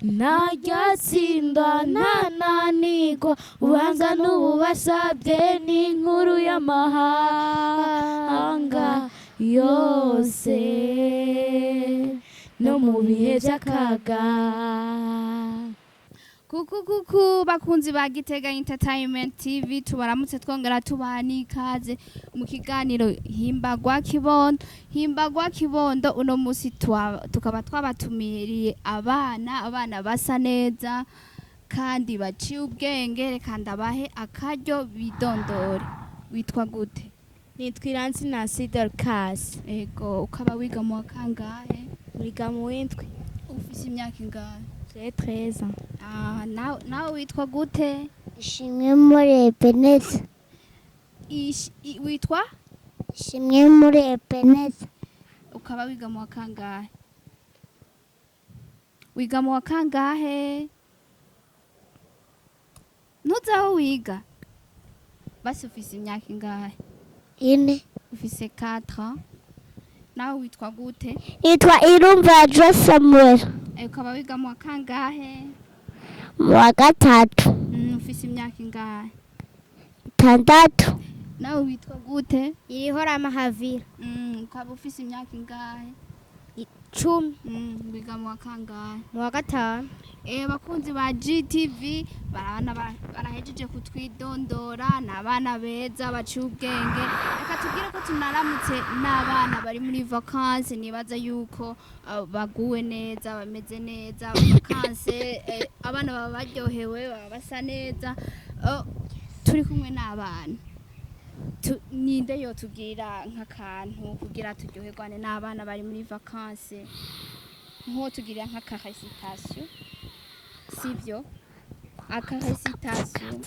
Ntaryatsinda ntananigwa, ubanza n'ububasabye n'inkuru y'amahanga yose no mu bihe by'akaga. Kuku kuku, bakunzi ba Gitega Entertainment TV, tubaramutse twongera tubaha n'ikaze mu kiganiro Himbagwa Kibondo. Himbagwa Kibondo uno musi tukaba twabatumiriye abana, abana basa neza kandi baciye ubwenge. Reka ndabahe akaryo bidondore. Witwa gute? Nitwa Iranzi Nancy Dorcas. Ego, ukaba wiga mu wa kangahe? Wiga mu w'indwi. Ufise imyaka ingahe? J'ai 13 ans. Ah, nawe witwa gute? Ishimwe muri Ebeneza. Witwa? Ishimwe muri Ebeneza. Ukaba wiga mu wa kangahe? Wiga mu wa kangahe? Ntuzi aho wiga? Basi ufise imyaka ingahe? 4. Ufise 4 ans. Nawe witwa gute? Nitwa Irumva Jo Samuel. Ukaba wiga mu wa kangahe? Mu wa gatatu. Ufise imyaka ingahe? 6. Nawe witwa gute? Irihora Mahavira. Ukaba ufise imyaka ingahe? 10. Wiga mu wa kangahe? Mu wa gatanu. Bakunzi ba GTV, barabana barahejeje kutwidondora, ni abana beza baciye ubwenge. Reka tubwire ko tunaramutse n'abana bari muri vacances. Nibaza yuko baguwe neza, bameze neza vacances. Abana baba baryohewe, baba basa neza. Turi kumwe n'abana. Ninde yotubwira nk'akantu kugira turyoherwane n'abana bari muri vacances, nko tugirira nk'aka récitation, sivyo? Aka récitation,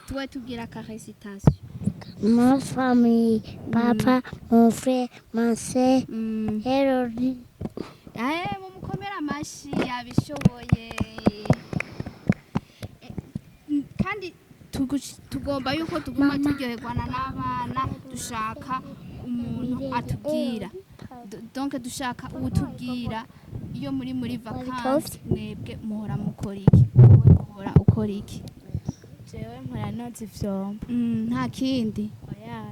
tuwe tubwira aka récitation. Ma famille, papa, mon frère, ma soeur, Elodie. Mumukomere amashi, yabishoboye. Kandi tugomba yuko tuguma turyoherwana n'abana. Dushaka umuntu atubwira. Donc dushaka uwutubwira iyo muri vacances mwebwe muhora mukora iki? Wowe muhora ukora iki? Jewe mpora noza ivyombo. Nta kindi? Oya.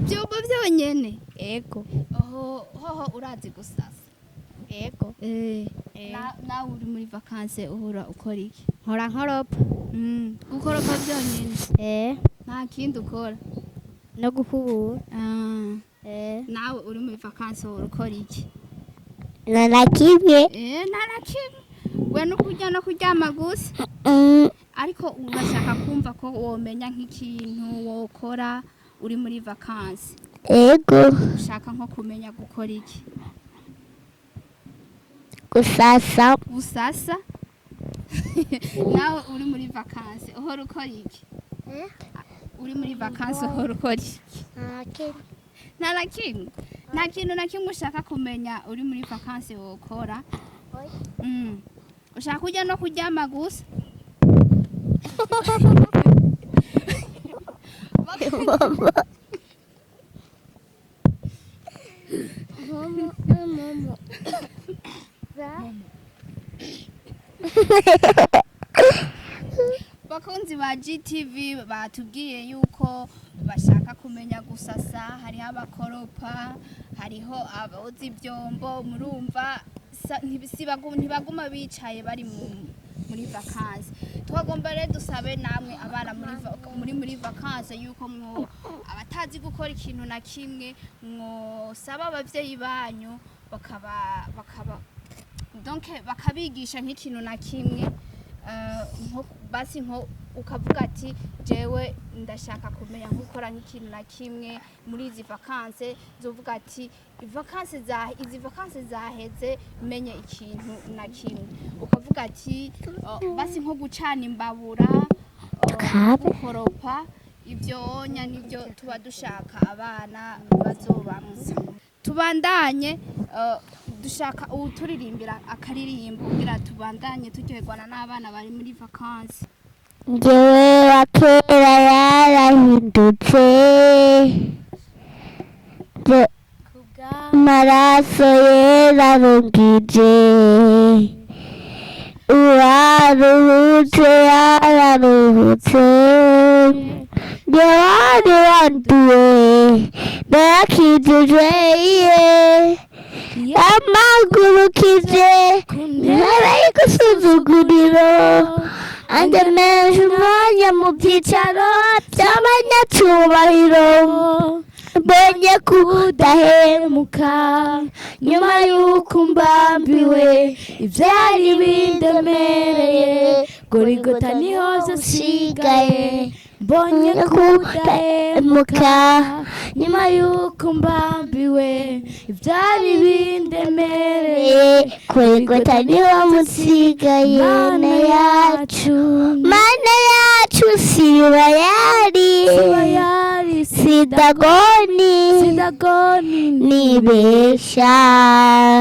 Vyombo vyonyene? Ego. Oho hoho, urazi gusasa? Ego. Nawe uri muri vacances uhora ukora iki? Nkora nkoropa. Gukoropa vyonyene? Eh. Nta kindi ukora? No gukubura. Ah. Eh. Nawe uri muri vacances uhora ukora iki? Na na kimwe. Nta na kimwe? We no kurya no kuryama gusa? Mm. Ariko urashaka kumva ko womenya nk'ikintu wokora uri muri vacances? Ego. Ushaka nko kumenya gukora iki? Gusasa. Gusasa. Nawe uri muri vacances uhora ukora iki? Uri muri vacances uhora ukora iki? Nta na kimwe? Nta kintu na kimwe ushaka kumenya uri muri vacances wokora? Ushaka kurya no kuryama gusa? Bakunzi ba GTV, batubwiye yuko bashaka kumenya gusasa, hariho abakoropa, hariho aboza ivyombo. Murumva ntibaguma bicaye bari muri vacances. Twagomba rero dusabe namwe abana muri vacances yuko mwo abatazi gukora ikintu na kimwe mwosaba abavyeyi banyu bakaba donc bakabigisha nk'ikintu na kimwe. Nko basi nko ukavuga ati: "Jewe ndashaka kumenya gukora nk'ikintu na kimwe muri izi vacances." Zovuga ati: "Vacances za izi vacances zaheze menye ikintu na kimwe." Ukavuga ati basi nko gucana imbabura, Kabe. gukoropa, ibyo onya nibyo tuba dushaka abana bazobamwo. Tubandanye, dushaka uwuturirimbira akaririmbo kugira tubandanye turyoherwana n'abana bari muri vacances. Njyewe wa kera yarahindutse. Amaraso yararungije, uwaruhutse yararuhutse, wari wanduye narakijijwe, iye amagurukije intebe y'igusuzuguriro, andemeje umwanya mu byicaro by'abanyacubahiro. Mbonye kudahemuka nyuma y'uko mbambiwe ibyari bindemereye, Gorigota niho zasigaye. Mbonye kudahemuka nyuma y'uko mbambiwe ibyari bindemereye, Gorigota niho musigaye. Mana yacu, Mana yacu, sibayari, sidagoni, sidagoni nibesha,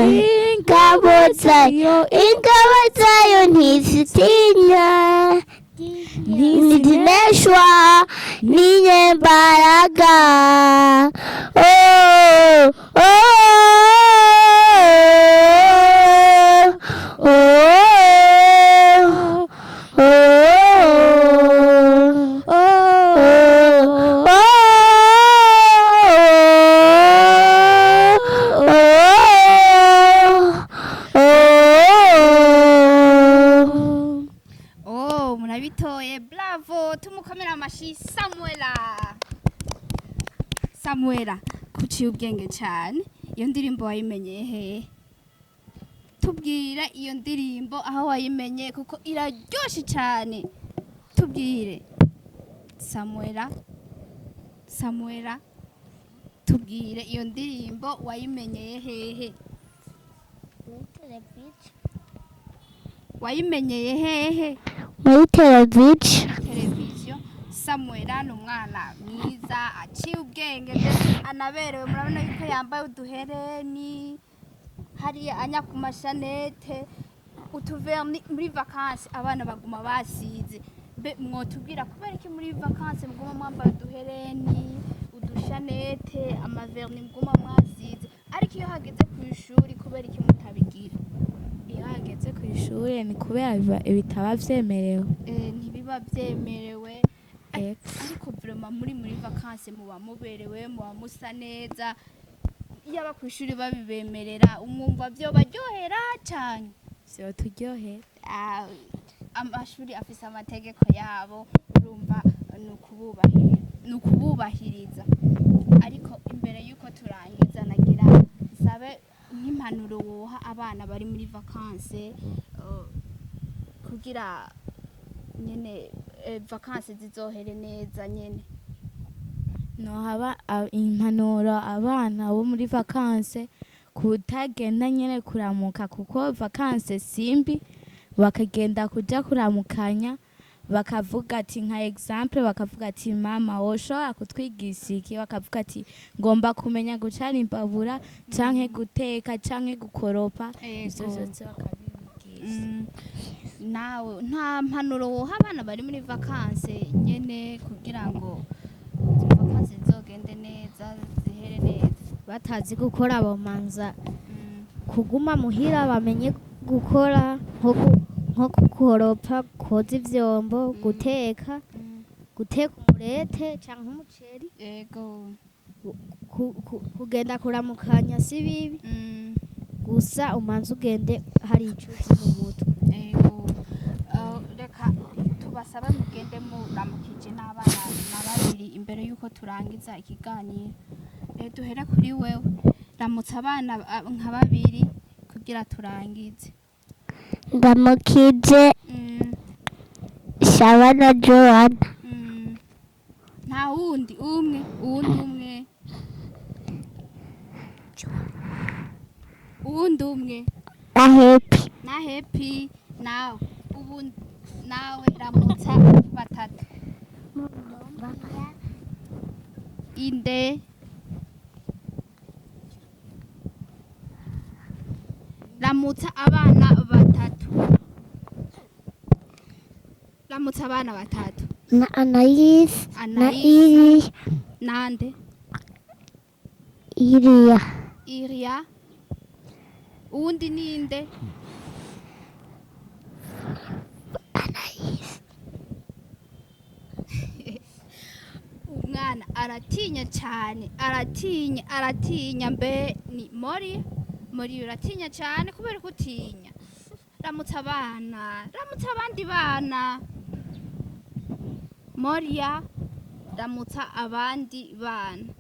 ingabo zayo, ingabo zayo ntizitinya, ntizineshwa n'inyembaraga. Oh, oh, oh, oh, oh, oh, oh. Oh, murabitoye, bravo! Tumukomera amashi Samuela. Samuela, kuciye ubwenge cyane. Iyo ndirimbo wayimenyeye hehe? Tubwire iyo ndirimbo aho wayimenye, kuko iraryoshe cyane. Tubwire Samuela, Samuela, tubwire iyo ndirimbo wayimenyeye hehe? Wayimenyeye hehe? Muri televiziyo. Televiziyo. Samuela ni umwana mwiza, aciye ubwenge, ndetse anaberewe. Murabona yuko yambaye uduhereni hariya anya ku mashanete, utuverni. Muri vacances abana baguma basize. Mbe mwotubwira kubera iki muri vacances muguma mwambaye uduhereni, udushanete, amaverni, muguma mwasize, ariko iyo hageze ku ishuri kubera iki mutabigira? Iyo hageze ku ishuri ni kubera bitaba vyemerewe. Ntibiba byemerewe. Ego. Ariko vraiment muri vacances muba muberewe, muba musa neza. Iyo ku ishuri babibemerera, umwumva byo baryohera cyane. Vyoturyohera. Ah, amashuri afise amategeko yabo, urumva ni ukububahiriza. Ariko imbere y'uko turangiza, nagira nsabe nk'impanuro woha abana bari muri vacances, kugira nyene vacances zizohere neza nyene. Nohaba impanuro abana bo muri vacances kutagenda nyene kuramuka, kuko vacances simbi, bakagenda kuja kuramukanya, bakavuga ati, nka exemple, bakavuga ati: "Mama, woshobora kutwigisha iki?" Bakavuga ati: "Ngomba kumenya gucana imbabura, canke guteka, canke gukoropa." Ivyo vyose bakabibigisha. Nawe nta mpanuro woha abana bari muri vacances nyene kugira ngo vacances zizogende neza, zihere neza? Batazi gukora bomanza kuguma muhira, bamenye gukora nko gukoropa, koza ivyombo, guteka, guteka umurete canke umuceri. Kugenda kuramukanya si bibi, gusa umanza ugende hari ico uzi mu mutwe. Ego. Reka tubasabe mugende muramukije n'abana na babiri imbere y'uko turangiza ikiganiro. Duhere kuri wewe, ramutsa abana nka babiri kugira turangize. Ndamukije Shabana Joanna. Nta wundi? Umwe, uwundi umwe, uwundi umwe. Na Happy. Na Happy. Nawe ubu, nawe ramutsa batatu. Inde? Ramutsa abana batatu, ramutsa abana batatu. Na Anais na Anais. Iri. Nande? Iria. Iria. Uwundi ninde? Anayisi. Umwana aratinya cyane, aratinya, aratinya. Mbe ni Mori? Mori, uratinya cyane kubera ko utinya. Ramutsa abana, ramutsa abandi bana. Moria, ramutsa abandi bana.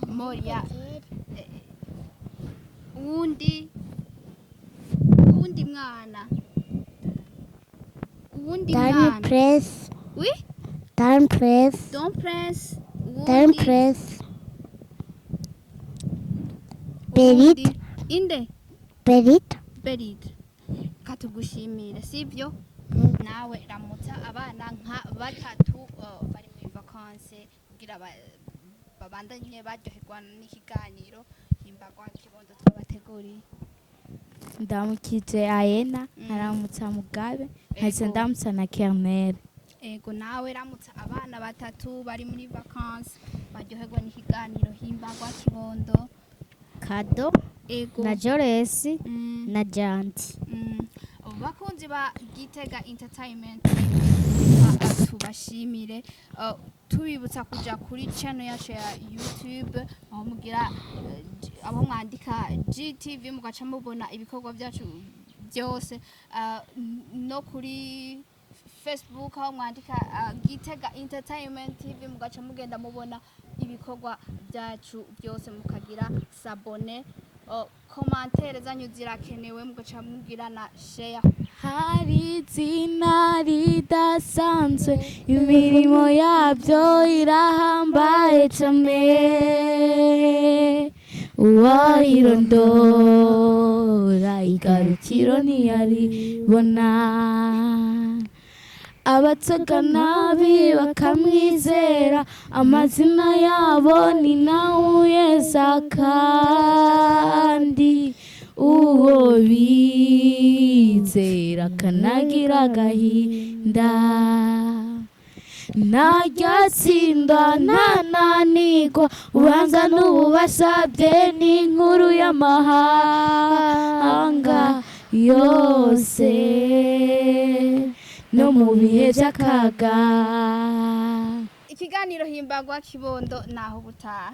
Moria, uwundi, uwundi mwana, uwundi Dan mwana. Press. Wi. Dan Press. Don Prince. Dan Uwundi? Press. Uwundi? Berit. Inde? Berit. Berit, katugushimire, sibyo? Nawe ramutsa abana nka batatu bari muri vacances kugira babandanye baryoherwa n'ikiganiro Himbagwa Kibondo twabateguriye. Ndamukije Ayena, nkaramutsa Mugabe, nkaca Ego. ndamutsa na Kernere. Ego, nawe ramutsa abana batatu bari muri vacances baryoherwa n'ikiganiro Himbagwa Kibondo. Kado Ego. na Joresi na Janti. Bakunzi ba Gitega Entertainment TV, tubashimire, tubibutsa kuja kuri channel yacu ya YouTube aho mugira aho mwandika GTV mugaca mubona ibikorwa byacu byose, no kuri Facebook aho mwandika Gitega Entertainment TV mugaca mugenda mubona ibikorwa byacu byose, mukagira s'abonner, commentaire zanyu zirakenewe, mugaca mugira na share. Hari izina ridasanzwe, imirimo yabyo irahambaye cane, uwayirondora igarukiro ntiyaribona. Abatega nabi bakamwizera, amazina yabo ni nawuyeza, kandi uwo bizera akanagira agahinda ntaryatsinda, ntananigwa, ubanza n'ububasabye n'inkuru y'amahanga yose no mu bihe by'akaga. Ikiganiro Himbagwa Kibondo naho butaha.